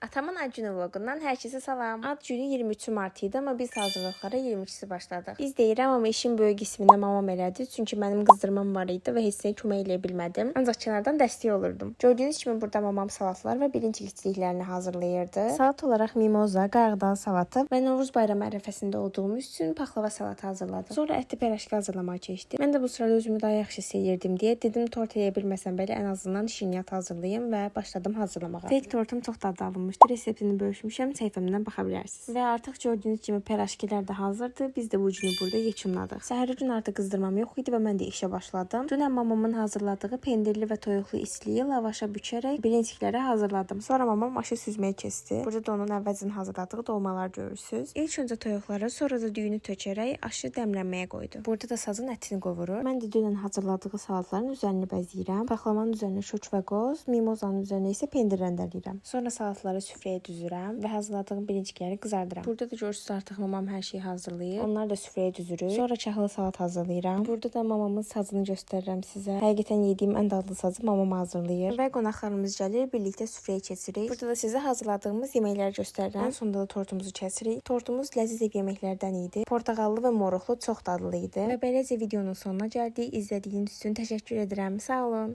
Atamın ad günü vloqundan hər kəsə salam. Ad günü 23 mart idi, amma biz hazırlıqlara 22-si başladıq. Biz deyirəm, amma işin böyük qismini mamam elədi, çünki mənim qızdırmam var idi və heç nəyə kömək eləyə bilmədim. Ancaq kənardan dəstək olurdum. Gördüyünüz kimi burada mamam salatlar və birinci içliklərini hazırlayırdı. Salat olaraq mimoza, qayğıdan salatı və Novruz bayramı ərəfəsində olduğumuz üçün paxlava salatı hazırladım. Sonra ətli pərəşki hazırlamağa keçdim. Mən də bu sırada özümü daha yaxşı hiss eləyirdim deyə dedim tort eləyə bilməsəm belə ən azından şirniyyat hazırlayım və başladım hazırlamağa. Fake tortum çox dadlı alınmışdı. Reseptini bölüşmüşəm, səhifəmdən baxa bilərsiniz. Və artıq gördüyünüz kimi pərəşkilər də hazırdır. Biz də bu günü burada yekunladıq. Səhər gün artıq qızdırmam yox idi və mən də işə başladım. Dünən mamamın hazırladığı pendirli və toyuqlu içliyi lavaşa bükərək bilinçiklərə hazırladım. Sonra mamam aşı süzməyə keçdi. Burada da onun əvvəlcən hazırladığı dolmalar görürsüz. İlk öncə toyuqları, sonra da düyünü tökərək aşı dəmlənməyə qoydu. Burada da sazın ətini qovurur. Mən də dünən hazırladığı salatların üzərini bəzəyirəm. Paxlavanın üzərinə şok və qoz, mimozanın üzərinə isə pendir rəndələyirəm. Sonra salatları süfrəyə düzürəm və hazırladığım bilinçikləri qızardıram. Burada da görürsüz artıq mamam hər şeyi hazırlayır. Onları da süfrəyə düzürük. Sonra çaxılı salat hazırlayıram. Burada da mamamın sazını göstərirəm sizə. Həqiqətən yediyim ən dadlı sazı mamam hazırlayır. Və qonaqlarımız gəlir, birlikdə süfrəyə keçirik. Burada da sizə hazırladığımız yeməkləri göstərirəm. Ən sonda da tortumuzu kəsirik. Tortumuz ləziz ev yeməklərdən idi. Portağallı və moruqlu çox dadlı idi. Və beləcə videonun sonuna gəldik. İzlədiyiniz üçün təşəkkür edirəm. Sağ olun.